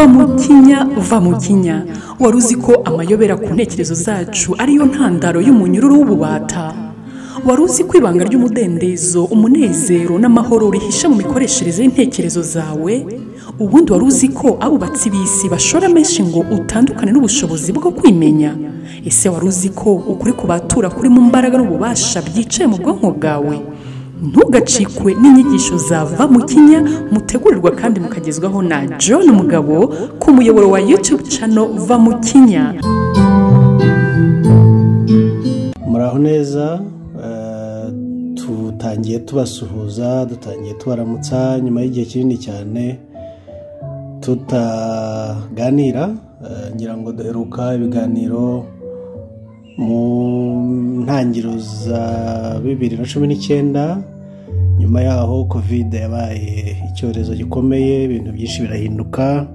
Va mu kinya, va mu kinya. Wari uzi ko amayobera ku ntekerezo zacu ariyo ntandaro y'umunyururu w'ububata? Wari uzi ko ibanga ry'umudendezo, umunezero n'amahoro rihishe mu mikoreshereze y'intekerezo zawe? Ubundi wari uzi ko abubatsi b'isi bashora menshi ngo utandukane n'ubushobozi bwo kwimenya? Ese wari uzi ko ukuri kubatura kuri mu mbaraga n'ububasha byicaye mu bwonko bwawe? Ntugacikwe n'inyigisho za Va mu kinya mutegurirwa kandi mukagezwaho na John Mugabo ku muyoboro wa YouTube channel Va mu kinya. Muraho neza, tutangiye tubasuhuza, dutangiye tubaramutsa nyuma y'igihe kinini cyane tutaganira. Ngira ngo duheruka ibiganiro mu ntangiriro za 2019. Nyuma yaho Covid yabaye icyorezo gikomeye, ibintu byinshi birahinduka,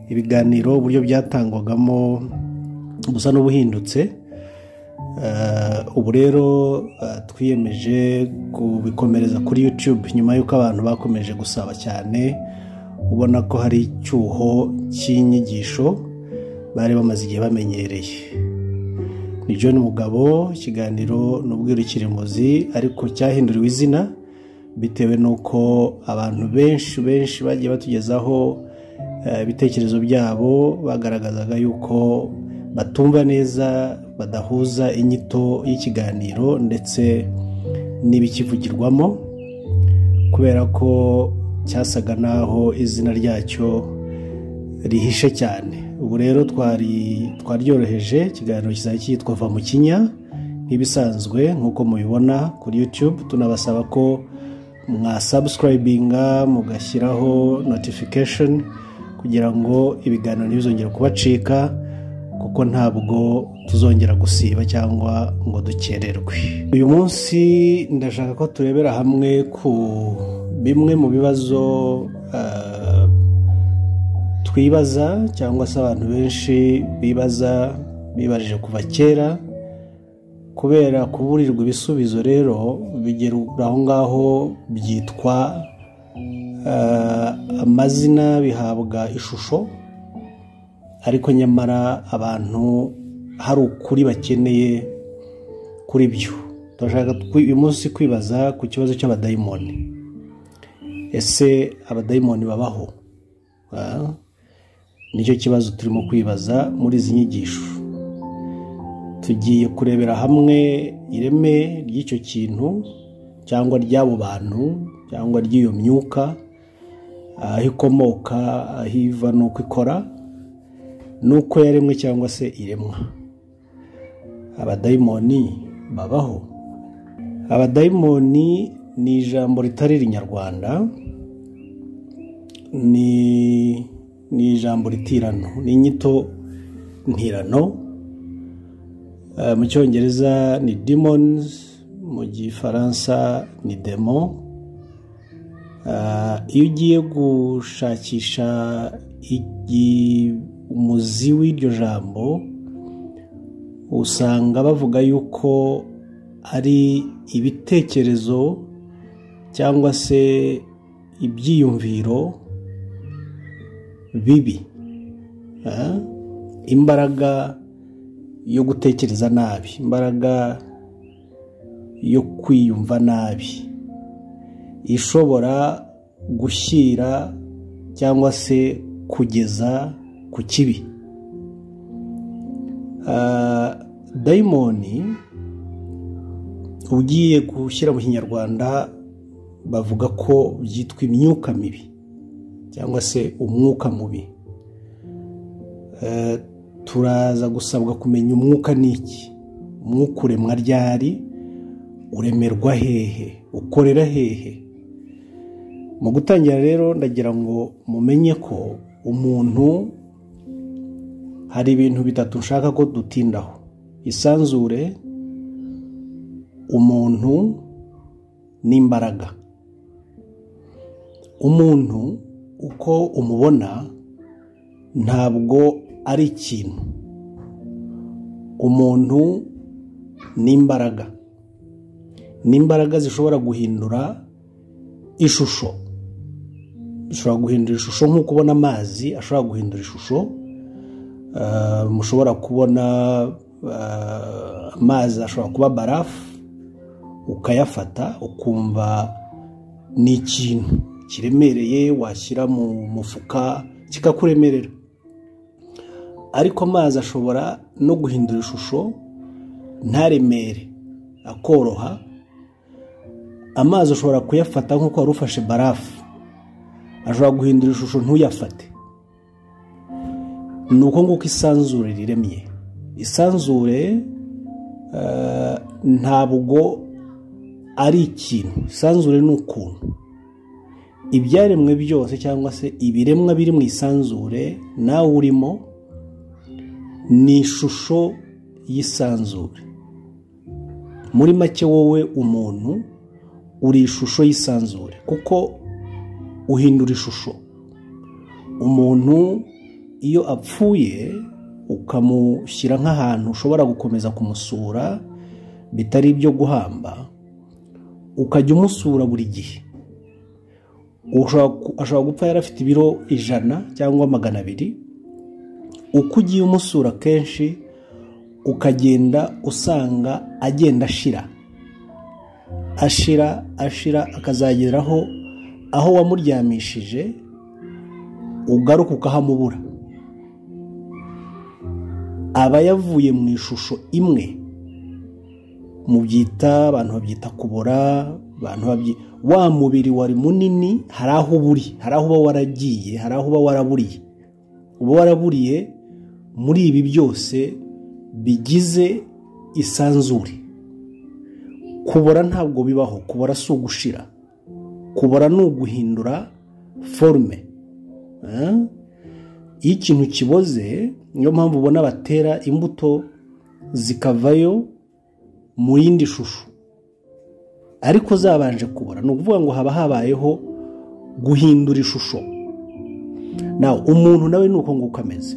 ibiganiro uburyo byatangwagamo busa n'ubuhindutse. Ubu rero twiyemeje kubikomereza kuri YouTube nyuma y'uko abantu bakomeje gusaba cyane, ubona ko hari icyuho cy'inyigisho bari bamaze igihe bamenyereye. Ni John Mugabo, ikiganiro n'ubwirukiremuzi ariko cyahinduriwe izina bitewe n'uko abantu benshi benshi bagiye batugezaho ibitekerezo byabo, bagaragazaga yuko batumva neza, badahuza inyito y'ikiganiro ndetse n'ibikivugirwamo, kubera ko cyasaga naho izina ryacyo rihishe cyane. Ubu rero twaryoroheje, ikiganiro kizajya cyitwa Va mu kinya nk'ibisanzwe nk'uko mubibona kuri YouTube. Tunabasaba ko mwasubscribinga, mugashyiraho notification kugira ngo ibiganiro ntibizongere kubacika, kuko ntabwo tuzongera gusiba cyangwa ngo dukererwe. Uyu munsi ndashaka ko turebera hamwe ku bimwe mu bibazo twibaza cyangwa se abantu benshi bibaza, bibajije kuva kera, kubera kuburirwa ibisubizo. Rero bigera aho ngaho byitwa amazina, bihabwa ishusho, ariko nyamara abantu hari ukuri bakeneye kuri byo. Turashaka uyu munsi kwibaza ku kibazo cy'abadayimoni. Ese abadayimoni babaho? Nicyo kibazo turimo kwibaza muri izi nyigisho. Tugiye kurebera hamwe ireme ry'icyo kintu cyangwa ry'abo bantu cyangwa ry'iyo myuka, aho ikomoka, aho iva n'uko ikora, n'uko yaremwe cyangwa se iremwa. Abadayimoni babaho? Abadayimoni ni ijambo ritari irinyarwanda, ni ijambo ritirano, ni inyito ntirano. Mu cyongereza ni demons, mu gifaransa ni demon. Iyo ugiye gushakisha umuzi w'iryo jambo, usanga bavuga yuko ari ibitekerezo cyangwa se ibyiyumviro bibi, imbaraga yo gutekereza nabi, imbaraga yo kwiyumva nabi, ishobora gushyira cyangwa se kugeza ku kibi. Dayimoni ugiye gushyira mu kinyarwanda bavuga ko byitwa imyuka mibi cyangwa se umwuka mubi. Turaza gusabwa kumenya umwuka niki, umwuka uremwa ryari, uremerwa hehe, ukorera hehe. Mu gutangira rero ndagira ngo mumenye ko umuntu hari ibintu bitatu nshaka ko dutindaho: isanzure, umuntu n'imbaraga. Umuntu uko umubona ntabwo ari ikintu, umuntu n'imbaraga, n'imbaraga zishobora guhindura ishusho. Bishobora guhindura ishusho nk'uko ubona amazi ashobora guhindura ishusho. Mushobora kubona amazi ashobora kuba barafu, ukayafata ukumva ni ikintu kiremereye, washyira mu mufuka kikakuremerera. Ariko amazi ashobora no guhindura ishusho ntaremere, akoroha. Amazi ushobora kuyafata nk'uko wari ufashe barafu, ashobora guhindura ishusho ntuyafate. Ni uko nguko isanzure riremye. Isanzure ntabwo ari ikintu, isanzure ni ukuntu ibyaremwe byose cyangwa se ibiremwa biri mu isanzure nawe urimo ni ishusho y'isanzure. Muri make wowe umuntu uri ishusho y'isanzure kuko uhindura ishusho. Umuntu iyo apfuye ukamushyira nk'ahantu ushobora gukomeza kumusura bitari ibyo guhamba, ukajya umusura buri gihe, ashobora gupfa yarafite ibiro 100 cyangwa 200. Uko ugiye umusura kenshi ukagenda usanga agenda ashira ashira ashira, akazageraho aho wamuryamishije ugaruka ukahamubura. Aba yavuye mu ishusho imwe, mubyita abantu babyita kubora, abantu wa mubiri wari munini, hari aho uburi, hari aho uba waragiye, hari aho uba waraburiye. Uba waraburiye muri ibi byose bigize isanzure. Kubora ntabwo bibaho, kubora si ugushira, kubora ni uguhindura forme. Iyo ikintu kiboze, niyo mpamvu ubona batera imbuto zikavayo mu yindi shusho ariko zabanje kubora. Ni ukuvuga ngo haba habayeho guhindura ishusho. Nawe umuntu nawe ni uko nguko ameze.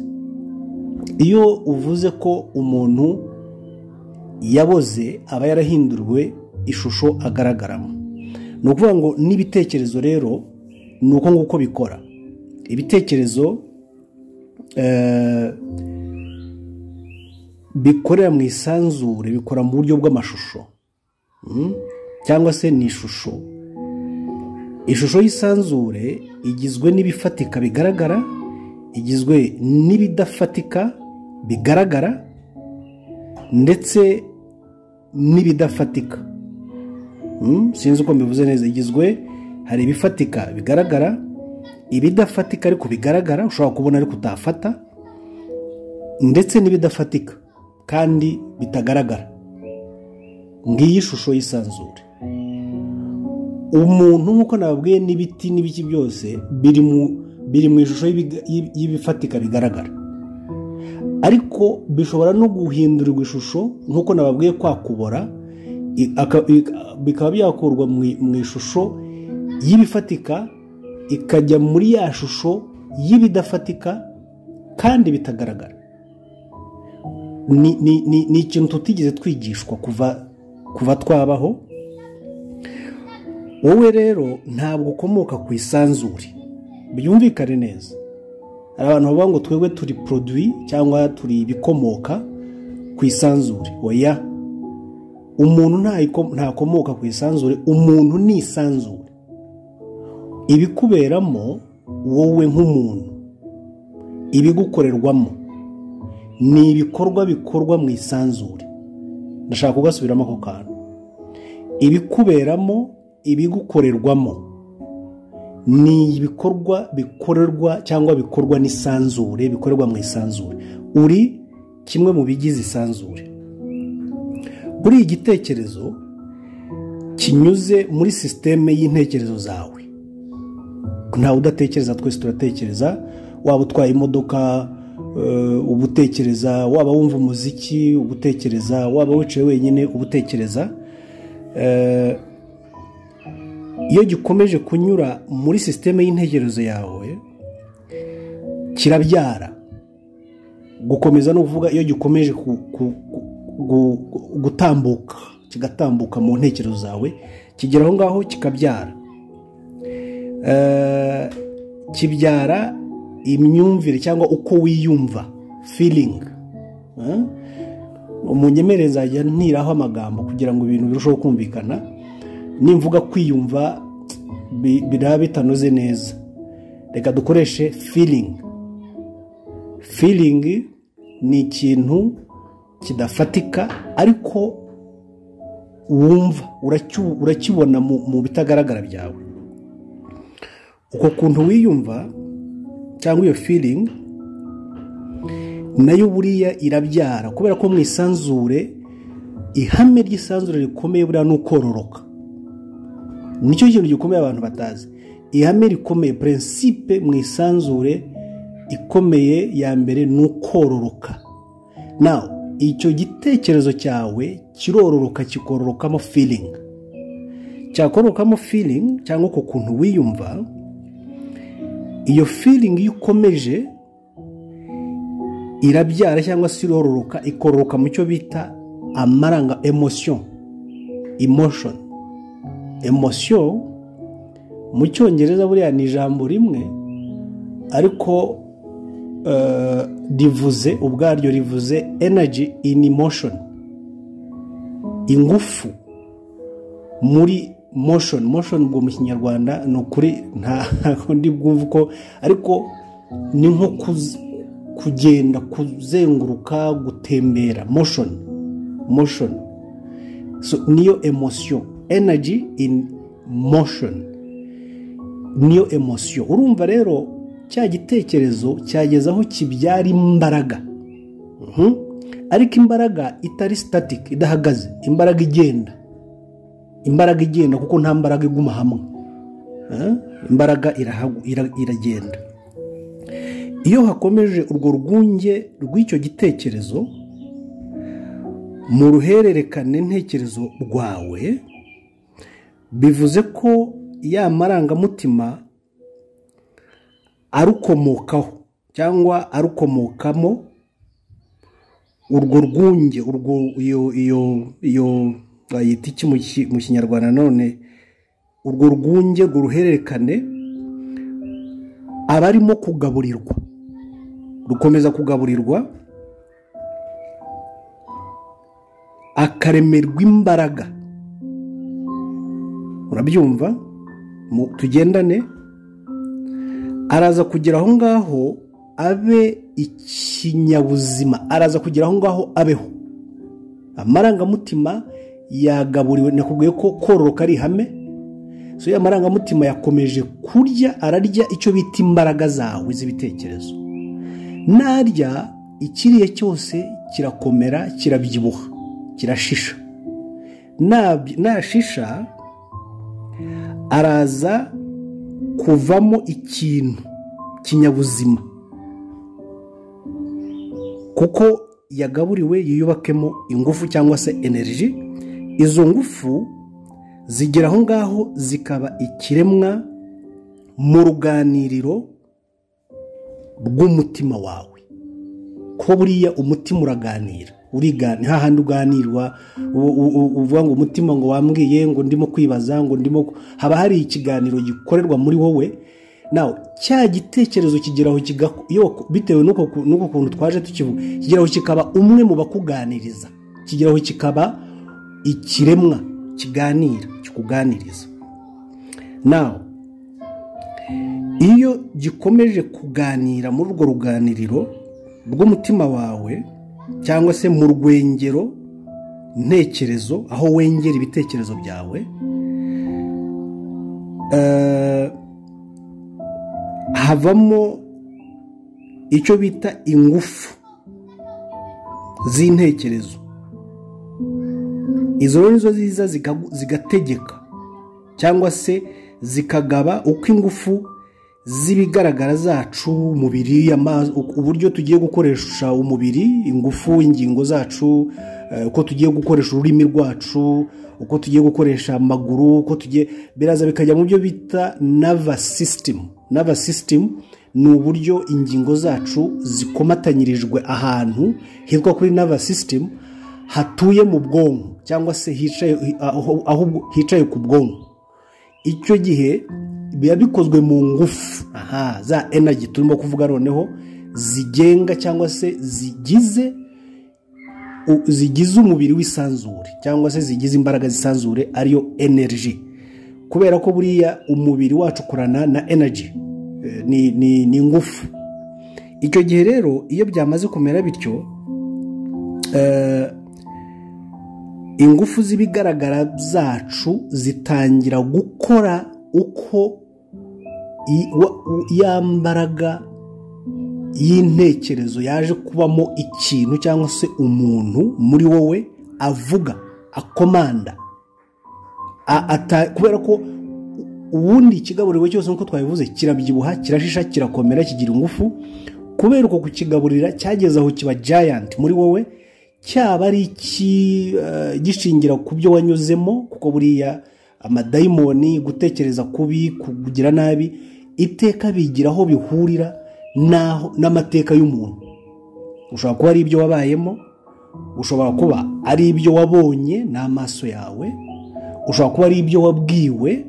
Iyo uvuze ko umuntu yaboze aba yarahinduriwe ishusho agaragaramo. Ni ukuvuga ngo n'ibitekerezo rero ni uko nguko bikora. Ibitekerezo bikorera mu isanzure, bikora mu buryo bw'amashusho cyangwa se ni ishusho. Ishusho y'isanzure igizwe n'ibifatika bigaragara, igizwe n'ibidafatika bigaragara ndetse n'ibidafatika. Sinzi uko mbivuze neza. Igizwe, hari ibifatika bigaragara, ibidafatika ariko bigaragara ushobora kubona ariko utafata, ndetse n'ibidafatika kandi bitagaragara. Ngiyi ishusho y'isanzure. Umuntu nk'uko nababwiye n'ibiti n'ibiki byose biri mu ishusho y'ibifatika bigaragara, ariko bishobora no guhindurirwa ishusho nk'uko nababwiye kwa kubora, bikaba byakurwa mu ishusho y'ibifatika ikajya muri ya shusho y'ibidafatika kandi bitagaragara. Ni ikintu tutigeze twigishwa kuva twabaho. Wowe rero ntabwo ukomoka ku isanzure, byumvikane neza. Hari abantu bavuga ngo twebwe turi produit cyangwa turi ibikomoka ku isanzure. Oya, umuntu ntakomoka ku isanzure, umuntu ni isanzure. Ibikuberamo wowe nk'umuntu, ibigukorerwamo ni ibikorwa bikorwa mu isanzure. Ndashaka kugasubiramo ako kantu. Ibikuberamo, ibigukorerwamo ni ibikorwa bikorerwa cyangwa bikorwa n'isanzure, bikorerwa mu isanzure. Uri kimwe mu bigize isanzure. Buri igitekerezo kinyuze muri systeme y'intekerezo zawe. Ntawe udatekereza, twese turatekereza. Waba utwaye imodoka ubutekereza, waba wumva umuziki ubutekereza, waba wicaye wenyine ubutekereza. Iyo gikomeje kunyura muri systeme y'intekerezo yawe kirabyara. Gukomeza no kuvuga, iyo gikomeje gutambuka, kigatambuka mu ntekerezo zawe, kigera aho ngaho kikabyara. Kibyara imyumvire cyangwa uko wiyumva, feeling. Munyemerere nzajya ntiraho amagambo kugira ngo ibintu birusheho kumvikana. Nimvuga kwiyumva biraba bitanoze neza, reka dukoreshe feeling. Feeling ni ikintu kidafatika ariko wumva, urakibona mu bitagaragara byawe. Uko kuntu wiyumva cyangwa iyo feeling nayo buriya irabyara, kubera ko mu isanzure, ihame ry'isanzure rikomeye buriya ni ukororoka. Nicyo kintu gikomeye abantu batazi. Ihame rikomeye, principe mu isanzure ikomeye ya mbere ni ukororoka. Now icyo gitekerezo cyawe kirororoka, kikororokamo feeling. Cyakororokamo feeling cyangwa uko kuntu wiyumva, iyo feeling iyo ukomeje irabyara cyangwa se irororoka, ikororoka mu cyo bita amaranga, emotion, emotion. Emotion mu Cyongereza buriya ni ijambo rimwe, ariko rivuze ubwaryo, rivuze energy in motion, ingufu muri motion. Motion ubwo mu Kinyarwanda ni ukuri ntabwo ndi bwumve uko, ariko ni nko kugenda, kuzenguruka, gutembera, motion, motion. So niyo emotion, energy in motion niyo emotion. Urumva rero cya gitekerezo cyageze aho kibyara imbaraga, ariko imbaraga itari static, idahagaze, imbaraga igenda, imbaraga igenda, kuko nta mbaraga iguma hamwe. Imbaraga iragenda. Iyo hakomeje urwo rwunge rw'icyo gitekerezo mu ruhererekane ntekerezo rwawe, bivuze ko ya marangamutima arukomokaho cyangwa arukomokamo, urwo rwunge, urwo iyo iyo iyo bayita iki mu Kinyarwanda none, urwo rwunge, urwo ruhererekane abarimo kugaburirwa, rukomeza kugaburirwa, akaremerwa imbaraga. Urabyumva? Tugendane. Araza kugera aho ngaho abe ikinyabuzima, araza kugera aho ngaho abeho. Amarangamutima yagaburiwe, nakubwiye ko kororoka ari ihame. So ya marangamutima yakomeje kurya, ararya icyo bita imbaraga zawe z'ibitekerezo. Narya ikiriye cyose kirakomera, kirabyibuha, kirashisha. Nashisha araza kuvamo ikintu kinyabuzima, kuko yagaburiwe yiyubakemo ingufu cyangwa se energy. Izo ngufu zigera aho ngaho zikaba ikiremwa mu ruganiriro rw'umutima wawe. Ko buriya umutima uraganira, urigana hahandi uganirwa, uvuga ngo umutima ngo wambwiye ngo ndimo kwibaza, ngo ndimo, haba hari ikiganiro gikorerwa muri wowe. Nawe cya gitekerezo kigeraho bitewe n'uko kuntu twaje tukivuga, kigeraho kikaba umwe mu bakuganiriza, kigeraho kikaba ikiremwa kiganira, kikuganiriza. Nawe iyo gikomeje kuganira muri urwo ruganiriro rw'umutima wawe, cyangwa se mu rwengero ntekerezo, aho wengera ibitekerezo byawe, havamo icyo bita ingufu z'intekerezo. Izo nizo ziza zigategeka cyangwa se zikagaba uko ingufu z'ibigaragara zacu, umubiri, uburyo tugiye gukoresha umubiri, ingufu, ingingo zacu, uko tugiye gukoresha ururimi rwacu, uko tugiye gukoresha amaguru, uko tugiye, biraza bikajya mu byo bita nervous system. Nervous system ni uburyo ingingo zacu zikomatanyirijwe ahantu hitwa kuri nervous system, hatuye mu bwonko cyangwa se hicaye aho hicaye ku bwonko. Icyo gihe Biba bikozwe mu ngufu, aha za energy turimo kuvuga noneho zigenga cyangwa se zigize umubiri w'isanzure, cyangwa se zigize imbaraga z'isanzure, ariyo energy. Kubera ko buriya umubiri wacu ukorana na energy, ni ingufu. Icyo gihe rero iyo byamaze kumera bityo, ingufu z'ibigaragara zacu zitangira gukora uko ya mbaraga y'intekerezo yaje kubamo ikintu cyangwa se umuntu muri wowe avuga, akomanda. Kubera ko ubundi ikigaburiwe cyose nk'uko twabivuze kirabyibuha, kirashisha, kirakomera, kigira ingufu. Kubera uko kukigaburira cyageze aho kiba giant muri wowe, cyaba ari gishingira ku byo wanyuzemo, kuko buriya amadayimoni, gutekereza kubi, kugira nabi, iteka bigira aho bihurira n'amateka y'umuntu. Ushobora kuba ari ibyo wabayemo, ushobora kuba ari ibyo wabonye n'amaso yawe, ushobora kuba ari ibyo wabwiwe.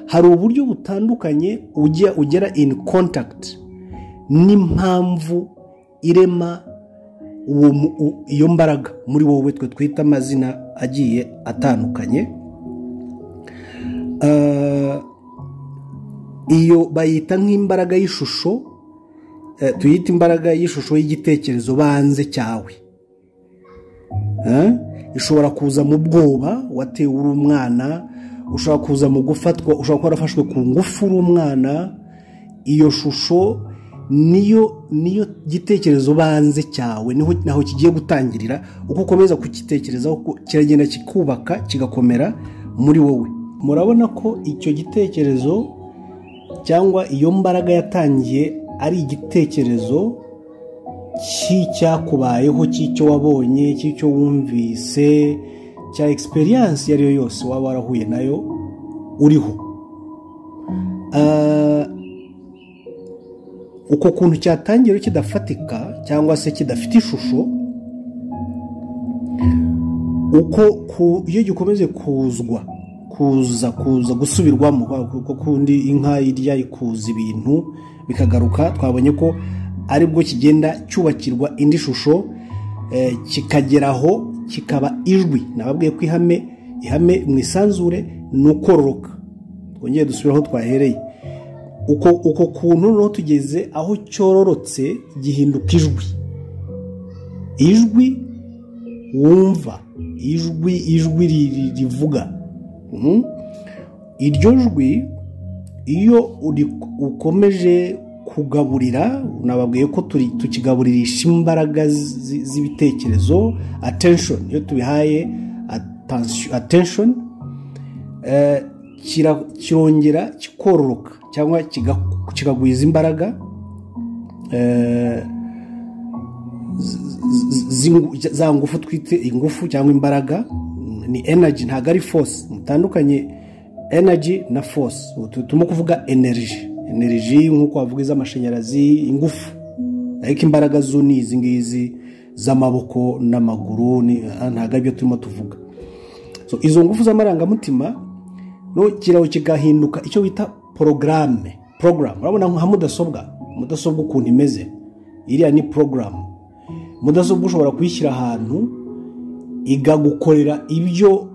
Hari uburyo butandukanye ujya ugera in contact n'impamvu irema iyo mbaraga muri wowe, twe twita amazina agiye atandukanye. Iyo bayita nk'imbaraga y'ishusho, tuyita imbaraga y'ishusho y'igitekerezo banze cyawe. Ishobora kuza mu bwoba watewe uri umwana, ushobora kuza mu gufatwa, ushobora kuba warafashwe ku ngufu uri umwana. Iyo shusho niyo gitekerezo banze cyawe, niho naho kigiye gutangirira. Uko ukomeza kukitekerezaho kiragenda kikubaka, kigakomera muri wowe. Murabona ko icyo gitekerezo cyangwa iyo mbaraga yatangiye ari igitekerezo cy'icyakubayeho, cy'icyo wabonye, cy'icyo wumvise, cya experience iyo ari yo yose waba warahuye nayo uriho. Uko kuntu cyatangira kidafatika cyangwa se kidafite ishusho, uko iyo gikomeze kuzwa, kuza kuza gusubirwamo, kuko kundi inka irya ikuza ibintu bikagaruka, twabonye ko aribwo kigenda cyubakirwa indi shusho, kikageraho kikaba ijwi. Nababwiye ko ihame mu isanzure ni ukororoka. Twongeye dusubire aho twahereye. Uko kuntu noneho tugeze aho cyororotse gihinduka ijwi, ijwi wumva, ijwi rivuga. Iryo jwi iyo ukomeje kugaburira, nababwiye ko tukigaburirisha imbaraga z'ibitekerezo, attention. Iyo tubihaye attention, kirongera kikororoka cyangwa kikagwiza imbaraga za ngufu twite ingufu cyangwa imbaraga. Ni energy, ntabwo ari force. Mutandukanye energy na force. Turimo kuvuga energy, energy nk'uko wavuga iz'amashanyarazi, ingufu, ariko imbaraga zo ni izi ngizi z'amaboko n'amaguru, ntabwo aribyo turimo tuvuga. So izo ngufu z'amarangamutima no kiraho kigahinduka icyo bita porogaramu. Porogaramu urabona nka mudasobwa ukuntu imeze, iriya ni porogaramu. Mudasobwa ushobora kuyishyira ahantu igagukorera ibyo,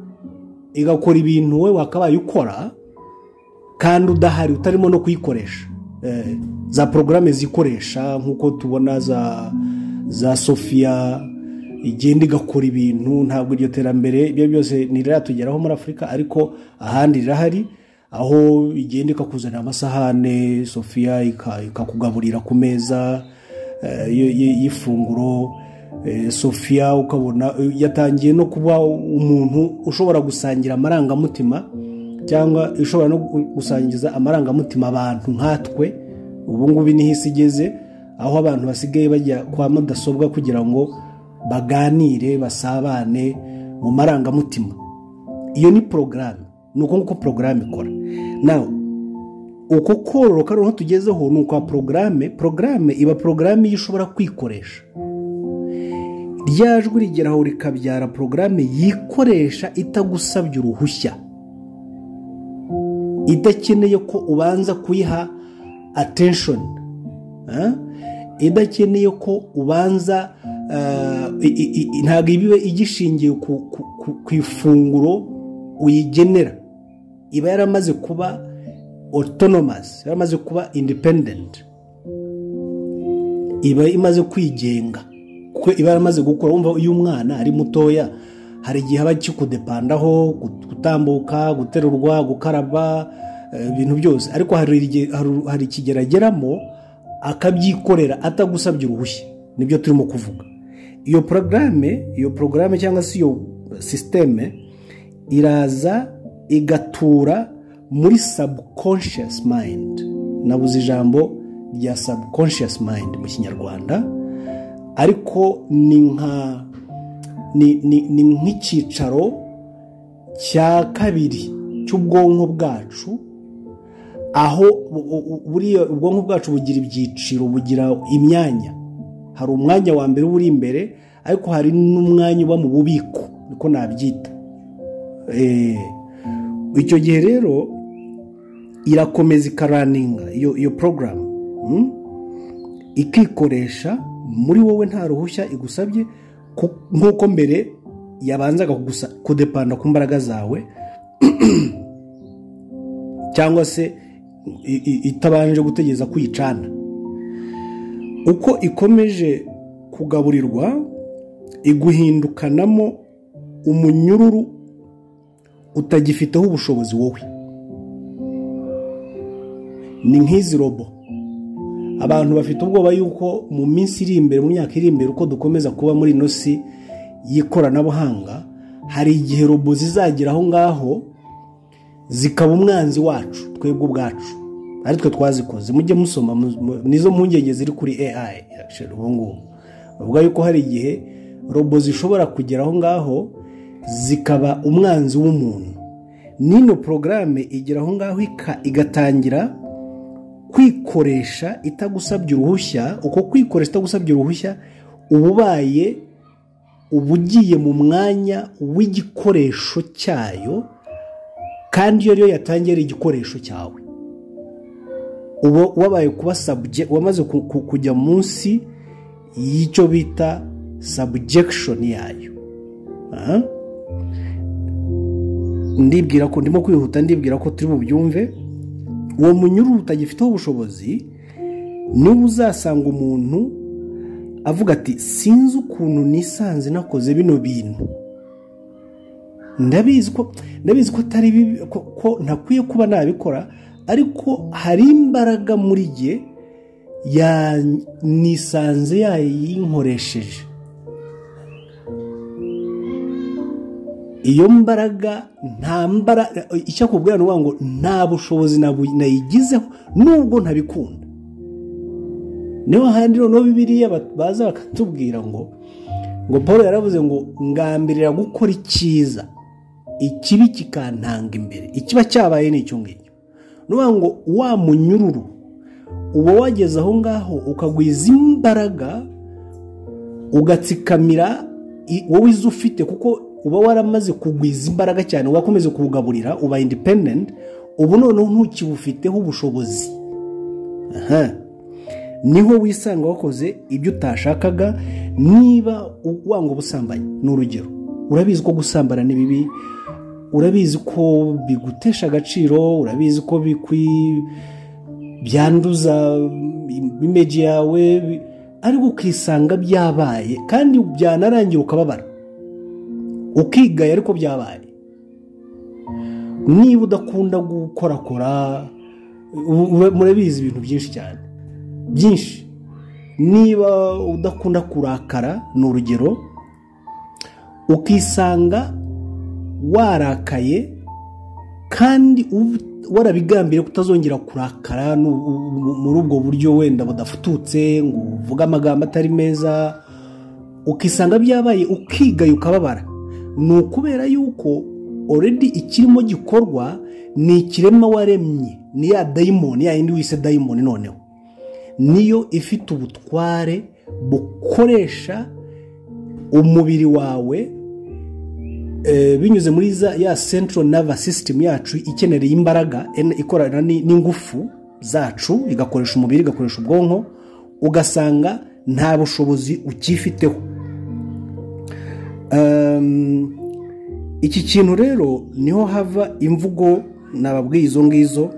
igakora ibintu we wakabaye ukora kandi udahari, utarimo no kuyikoresha. Za porogaramu zikoresha nk'uko tubona za Sophia igenda igakora ibintu. Ntabwo iryo terambere ibyo byose ntiриratugeraho muri Afurika, ariko ahandi rirahari, aho igenda ikakuzanira amasahane, Sophia ikakugaburira ku meza y'ifunguro. Sophia ukabona yatangiye no kuba umuntu ushobora gusangira amarangamutima, cyangwa ishobora no gusangiza amarangamutima abantu nkatwe. Ubu ngubu niho isi igeze, aho abantu basigaye bajya kwa mudasobwa kugira ngo baganire, basabane mu marangamutima. Iyo ni porogaramu, ni uko nguko porogaramu ikora. Nawe uko kororoka noneho tugezeho ni ukwa porogaramu. Porogaramu iba porogaramu iyo ushobora kwikoresha. Rya jwi rigeraho rikabyara porogaramu yikoresha itagusabye uruhushya. Idakeneye ko ubanza kuyiha attention, idakeneye ko ubanza, ntabwo iba igishingiye ku ifunguro uyigenera. Iba yaramaze kuba autonomous, yaramaze kuba independent, iba imaze kwigenga kuko iba yaramaze gukura. Wumva iyo umwana ari mutoya hari igihe aba akikudepandaho, gutambuka, guterurwa, gukaraba, ibintu byose, ariko hari ikigero ageramo akabyikorera atagusabye uruhushya. Nibyo turimo kuvuga. Iyo porogaramu cyangwa se iyo système iraza igatura muri subconscious mind. Nabuze ijambo rya subconscious mind mu Kinyarwanda, ariko ni nka ni nk'icyicaro cya kabiri cy'ubwonko bwacu, aho buriya ubwonko bwacu bugira ibyiciro, bugira imyanya. Hari umwanya wa mbere uba uri imbere, ariko hari n'umwanya uba mu bubiko, niko nabyita. Icyo gihe rero irakomeza ikaraninga iyo porogaramu, ikikoresha muri wowe nta ruhushya igusabye, nk'uko mbere yabanzaga kudepanda ku mbaraga zawe cyangwa se itabanje gutegereza kuyicana. Uko ikomeje kugaburirwa, iguhindukanamo umunyururu utagifiteho ubushobozi wowe. Ni nk'izi robo. Abantu bafite ubwoba yuko mu minsi iri imbere, mu myaka iri imbere, uko dukomeza kuba muri ino si y'ikoranabuhanga, hari igihe robo zizagera aho ngaho zikaba umwanzi wacu twebwe ubwacu, ari twe twazikoze. Mujye musoma, nizo mpungenge ziri kuri AI ubu ngubu. Bavuga yuko hari igihe robo zishobora kugera aho ngaho zikaba umwanzi w'umuntu. N'ino porogaramu igera aho ngaho igatangira kwikoresha itagusabye uruhushya. Uko kwikoresha itagusabye uruhushya, uba ubaye, uba ugiye mu mwanya w'igikoresho cyayo, kandi iyo ariyo yatangiye ari igikoresho cyawe, uba wabaye kuba wamaze kujya munsi y'icyo bita subjection yayo. Ndibwira ko ndimo kwihuta, ndibwira ko turi bubyumve. Uwo munyururu utagifiteho ubushobozi niba uzasanga umuntu avuga ati: "Sinzi ukuntu nisanze nakoze bino bintu, ndabizi ko atari bibi, ko ntakwiye kuba nabikora, ariko hari imbaraga muri jye nisanze yayinkoresheje." Iyo mbaraga, nta mbaraga, icyo akubwira ni ukuvuga ngo nta bushobozi nayigizeho nubwo ntabikunda. Niho handi noneho Bibiliya baza bakatubwira ngo Paul yaravuze ngo: "Ngambirira gukora icyiza, ikibi kikantanga imbere." Ikiba cyabaye ni icyo ngicyo. Ni ukuvuga ngo wa munyururu uba wageze aho ngaho ukagwiza imbaraga, ugatsikamira wowe izo ufite, kuko uba waramaze kugwiza imbaraga cyane, wakomeza kuwugaburira, uba independent. Ubu noneho ntukibufiteho ubushobozi. Aha niho wisanga wakoze ibyo utashakaga. Niba wanga ubusambanyi, ni urugero, urabizi ko gusambana ni bibi, urabizi ko bigutesha agaciro, urabizi ko byanduza image yawe, ariko ukisanga byabaye, kandi byanarangira ukababara, ukigaya, ariko byabaye. Niba udakunda gukorakora, murabizi ibintu byinshi cyane, byinshi. Niba udakunda kurakara, ni urugero, ukisanga warakaye kandi warabigambiriye kutazongera kurakara muri ubwo buryo wenda budafututse, ngo uvuge amagambo atari meza, ukisanga byabaye, ukigaya, ukababara, ni ukubera yuko already ikirimo gikorwa ni ikirema waremye, ni ya dayimoni, ya yindi wise dayimoni. Noneho niyo ifite ubutware bukoresha umubiri wawe. Binyuze muri ya central nervous system yacu ikenereye imbaraga, ikorana n'ingufu zacu, igakoresha umubiri, igakoresha ubwonko, ugasanga nta bushobozi ukifiteho. Iki kintu rero niho hava imvugo nababwiye izo ngizo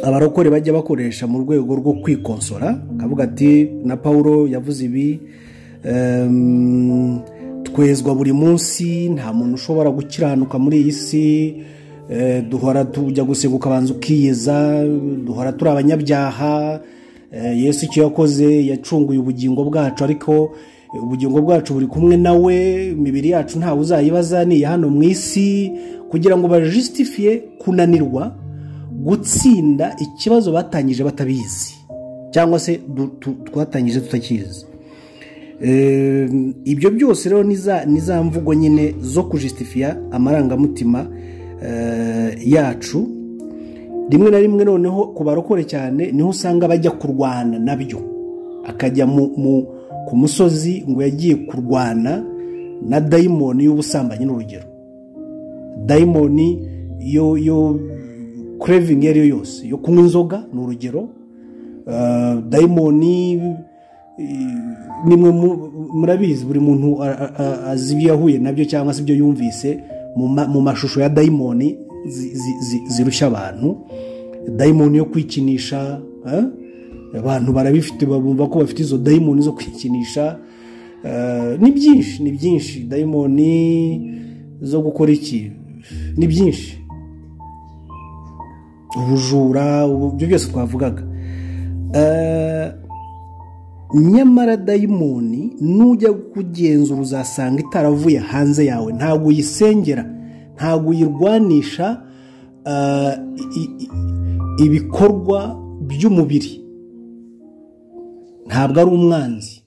abarokore bajya bakoresha mu rwego rwo kwikonsora, akavuga ati na Paulo yavuze ibi, twezwa buri munsi, nta muntu ushobora gukiranuka muri iyi si, duhora tujya gusenga ukabanza ukiyeza, duhora turi abanyabyaha, Yesu icyo yakoze yacunguye ubugingo bwacu, ariko ubugingo bwacu buri kumwe nawe, imibiri yacu ntawe uzayibaza, ni iya hano mu isi, kugira ngo bajustifie kunanirwa gutsinda ikibazo batangije batabizi, cyangwa se twatangije tutakizi. Ibyo byose rero ni za mvugo nyine zo kujustifia amarangamutima yacu. Rimwe na rimwe noneho ku barokore cyane niho usanga bajya kurwana nabyo, akajya ku musozi ngo yagiye kurwana na dayimoni y'ubusambanyi, n'urugero dayimoni yo craving iyo ari yo yose yo kunywa inzoga, ni urugero. Dayimoni nimwe murabizi, buri muntu azi ibyo yahuye nabyo cyangwa se ibyo yumvise mu mashusho ya dayimoni zirushya abantu. Dayimoni yo kwikinisha, abantu barabifite, bumva ko bafite izo dayimoni zo kwikinisha. Ni byinshi, ni byinshi. Dayimoni zo gukora iki, ni byinshi, ubujura, ibyo byose twavugaga. Nyamara dayimoni nujya kugenzura uzasanga itaravuye hanze yawe, ntabwo uyisengera, ntabwo uyirwanisha ibikorwa by'umubiri, ntabwo ari umwanzi,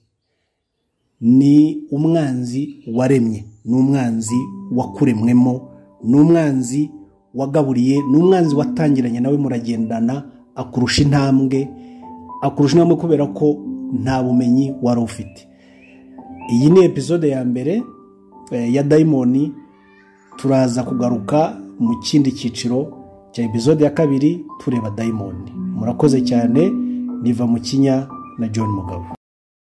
ni umwanzi waremye, ni umwanzi wakuremwemo, ni umwanzi wagaburiye, ni umwanzi watangiranye nawe muragendana, akurusha intambwe, akurusha intambwe kubera ko nta bumenyi wari ufite. Iyi ni episode ya mbere ya dayimoni, turaza kugaruka mu kindi cyiciro cya episode ya kabiri tureba dayimoni. Murakoze cyane, niva mu kinya na John Mugabo.